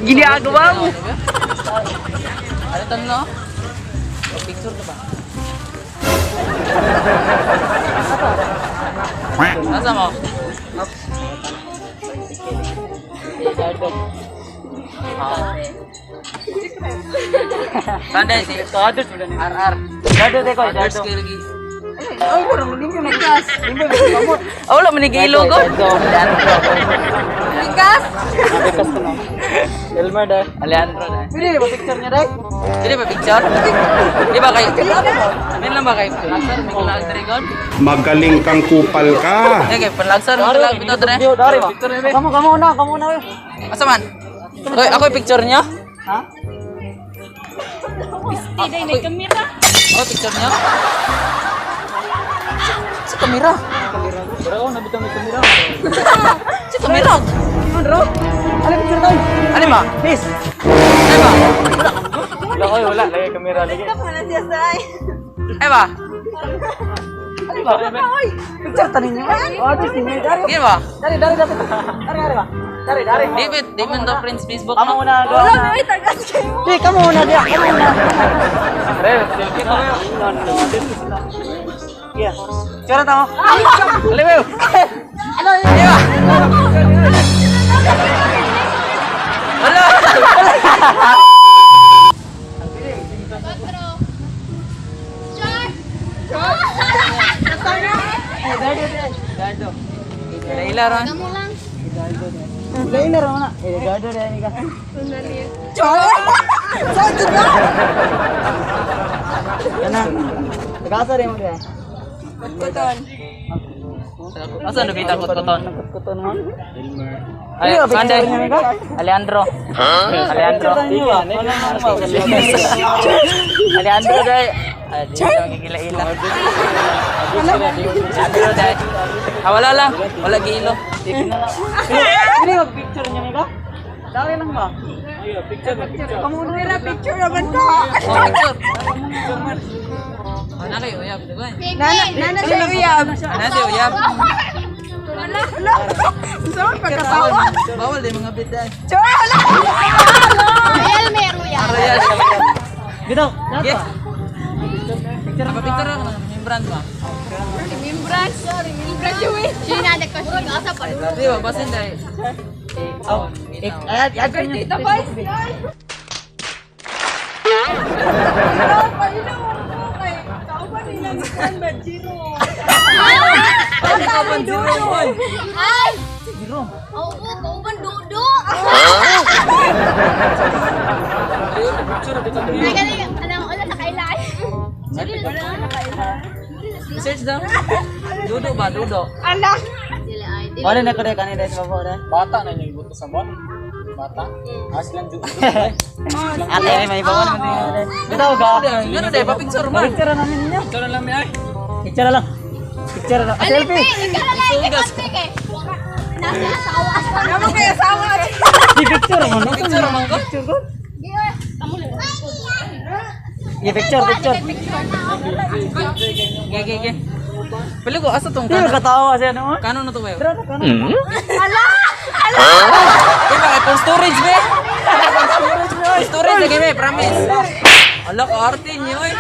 Ginagawa mo. Ano tanong? Picture ka ba? Nasa mo? Sunday si Others mo na. RR. Dado de ko, Others dado. kayo lagi. Ay, parang limpyo na gas. Limpyo na kamot. Ah, wala man nag-iilo ko. Bigas! Bigas ko na. Elmer da. Alejandro na. Pwede ba picture niya dai? Dili ba picture? Di ba kay? Min lang ba kay? Lagsar may kilag dre god. Magaling kang kupal ka. Eh kay panlagsar mo kilag bitaw dre. Yo, dari ba? Kamu kamu na, kamu na. Asa man? Oy, ako yung picture niya. Ha? Hindi, may kamera. Ako yung picture niya. Sa kamera. Bro, nabitaw may kamera. Sa kamera. Bro, ano picture tayo? Ano ba? Please. Ano ba? Wala oy, wala lagi kamera lagi. Wala siya sa ay. Ay ba? Ano ba? Picture tanin niyo. Oh, others ninyo. Dari. Di ba? Dari, dari, dari. Dari, dari ba? Dari, dari. David, David the Prince Facebook Kamu no? na, Wala, na. may tagas kayo. Di, kamu na dia, kamu na. Re, selfie ko kayo. No, no, no. Yeah. Tsura tamo. Aliw. Ano? Di ba? Wala. Gardo. Ila ron. Kamu lang. Lain na raw na. Eh, gardo na ni ka. Kana. Tagasa rin mo diya. Kutkuton. Asa nabita ko koton? Kuton mo. Ay, Di ba, picture Sunday. niya, Mika? Alejandro. Alejandro. Alejandro day. Ay, di siya magigila-ila. Alejandro day. Ah, wala lang. Wala giilo. Hindi mag-picture niya, Mika? Dali lang ba? Picture, picture. Kamu na. Kamera picture naman ko. Oh, picture. Ano kayo, uyab? Dugoy. Nana, nana siya uyab. Ano siya, uyab? Wala, wala. Saan pagkatawa? Bawal din mga biday. Chor, wala. Royal may royal. Royal. Bitaw. Yes. Picture pa picture ako ng brand ba? Remembrance, remembrance yung eh. Sina ko siya asa pa. Di ba basin dai. Oh, ay, ay, ay, Tita Vice, yan. Pero, paano ko kay kauban nila ni Juan Bajiro. Bata man zero man. Ay! Oo, kauban dudo. Nagaling, ano, wala sa kailay. Search daw. Dudo ba dudo? Ala. Sila ay, di. Wala na ko dai kanina sa baba dai. Bata na yung ibuto sa mall. Bata. Ah, silang dugo. Ate may bawa naman din. Bitaw ga. Gano dai pa picture man. Picture na namin ninyo. Ito na lang may ay. Picture lang. Picture lang. Ah, selfie. Ikaw na lang, ikaw kay. Nasa asawa. Naman kay asawa. Di picture mo no. Picture man ko. Picture ko. Di, oy. Kamu lang. Di picture, picture. Ge ge ge. Pili ko asa tong Di kano? katawa siya no. Kano na to ba? Tara na kano. Ala. Ala. Di ba kay phone storage be? Phone storage lagi be, promise. Ala ka arte niyo oy.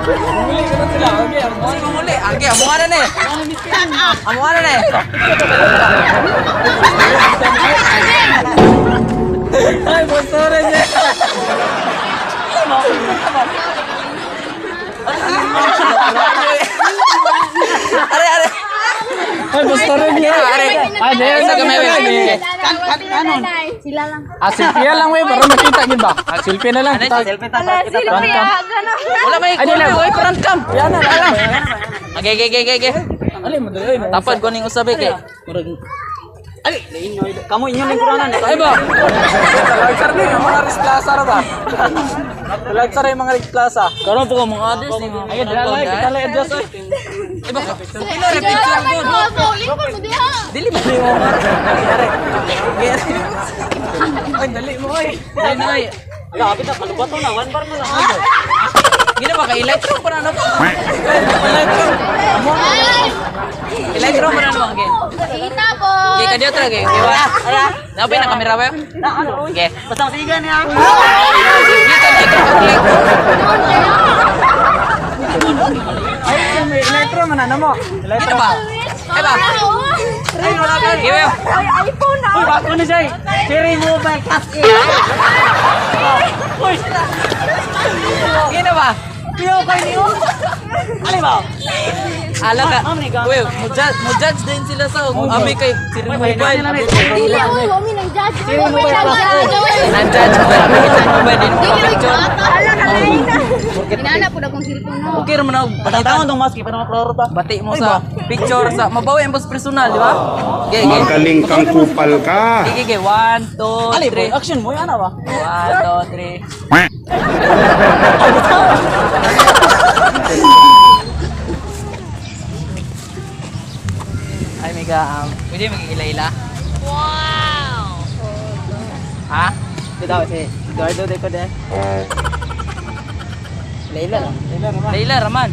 Bumili ka na sila. Okay, ang Kasi muli, age amo na ni. Amo na ni. Ay, basta rin eh. Are are. Ay, basta rin eh. Are. Ay, di. Sa gamay be. Sila lang. Ah, selfie lang we. Para makita gid ba? Ah, selfie na lang. Ano, Selfie ta. Ala, silpi ah. Gano. Wala may Ay, kulay, di lang. oy, front cam. Yan na lang. Okay, okay, okay, okay. Ali, madali. ay, Tapad ko ning usabi kay. Murag. Ay, lain no. Kamo inyo ning kuranan. Ay ba? Talagsar ni yung mga Riz Plaza ra ba? Talagsar yung mga Riz Plaza. Karon po ko mga others ni. Ay, dala, dala, adjust oy. Ay ba? Pilo re picture ko. Lingkod mo diha. Dili ba ni mo? Ay, dali mo oy. Ay nay. Grabe na kalubato na one bar na lang. Gina ba kay electro pa na no? Ay! Electro pa na no. Okay. Itapos. Okay, kadiyo tra, okay. Okay, wa. Napay na kamera ba? Okay. Basta masiga niya. Sige, kadiyo tra, pag-click. Ay, may electro man ano mo. Ano ba? Ay ba? Ay, wala ka. Okay, wa. Ay, iPhone na. Uy, bago na siya eh. Cherry Mobile Class A. Uy, Okay na ba? piyo kay niyo. Ano ba? Ala ka. Ma'am, ni gamit Uy, mo-judge din sila sa ami kay Sir Uy, Mobile. Dili, uy, wami nang judge. Sino Wami mobile nang class judge. Uy. Nan-judge ko ami kay Sir Mobile din Dili, uy, picture. Ala, kalain na. Inana po na kong cellphone no. Okay ra man ako. Patatawon tong mask para maklaro ta. Bati mo sa picture sa mabawi ang boss personal, di ba? Okay, okay. Magaling kang kupal ka. Okay, okay. 1, 2, Ali, boy, 3. action mo yan ba? 1, 2, 3. Ay, mega, pwede magigila-ila? Wow! Ha? Dito si Eduardo de Code. Leila lang. Leila naman. Leila, Raman.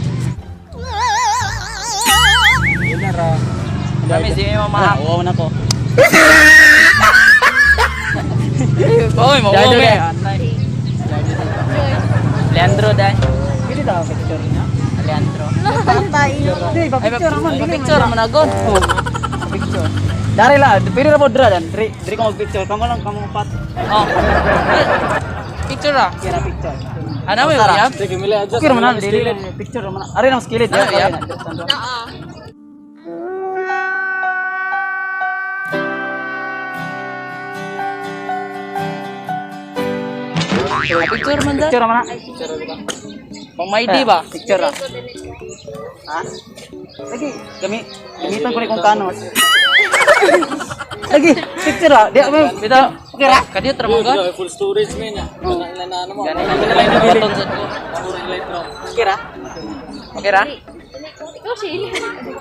Leila ra. Kami, si may mamahak. Oo na ko. Oy, Eduardo mauwi. de. Leandro, dai. Pili daw picture niya. Leandro. Di, Ay, pa-picture naman. pa- picture man agad. Oh, picture. Dari lah, pili ra po dra dan. Diri, diri ko mag-picture. Kamo lang kamo pat. Oh. Picture ah. Kira picture. Ano mo yun? Okay man, dili lang picture man. Ari nang skillet. Ano, ya. yap? Picture man dai. Picture man. Pang may ID ba? Picture ra. Ha? Lagi, gami gamitan ko ni kung kano. Lagi, picture ra. Di mo. Bitaw. Okay ra. Kadiyo tra mo god. Full storage man niya. Wala na ano mo. Gani na button sa ko. Okay ra. Okay ra? Ikaw, Sheila.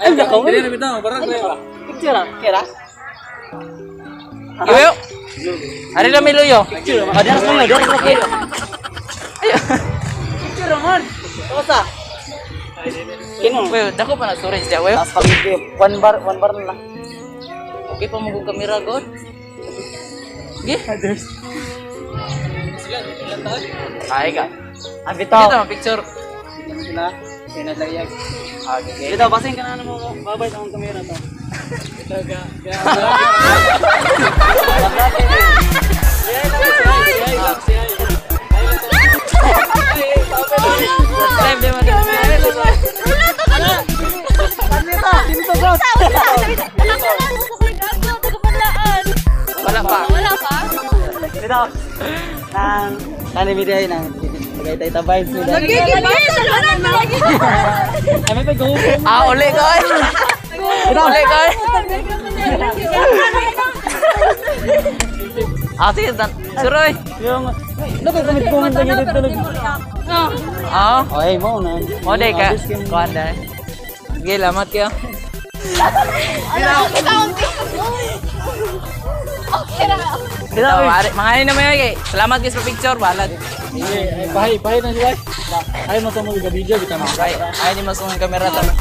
Ay, nakaw. Dili na bitaw, barang kayo. Picture ra. Okay ra. Iyo. Ari na miluyo. Picture ra. Ah, diyan sa diyan sa kayo. Picture ra man. Basta. Kino. Well, dako pa na storage dia, well. Tapos pag one bar na lang. Okay pa mo kung kamera god. Sige. Ay ka. Ah, bitaw. Dito picture. Sila. Pinadlayag. Ah, okay. Bitaw, basin ka na ano mo, babay sa akong kamera to. Subscribe din mo. Wala pa. Wala pa? Bitaw. Nang, tani mi day nang tagay tay tabay sila. Ay may pag Ah, uli ko. Uli ko. Ah, sige. Suroy. Yung nagkakamit ko man lagi dito. Ah, Oy, mo na. mo day ka. Kuan day. Sige, lamat kayo. Okay ra. Bitaw, mga ano naman yun, kay. Salamat guys sa picture, balag. Pahay, pahay na sila. Ay mo sa mga video bitaw. Ay, ay, di mas ang kamera tama.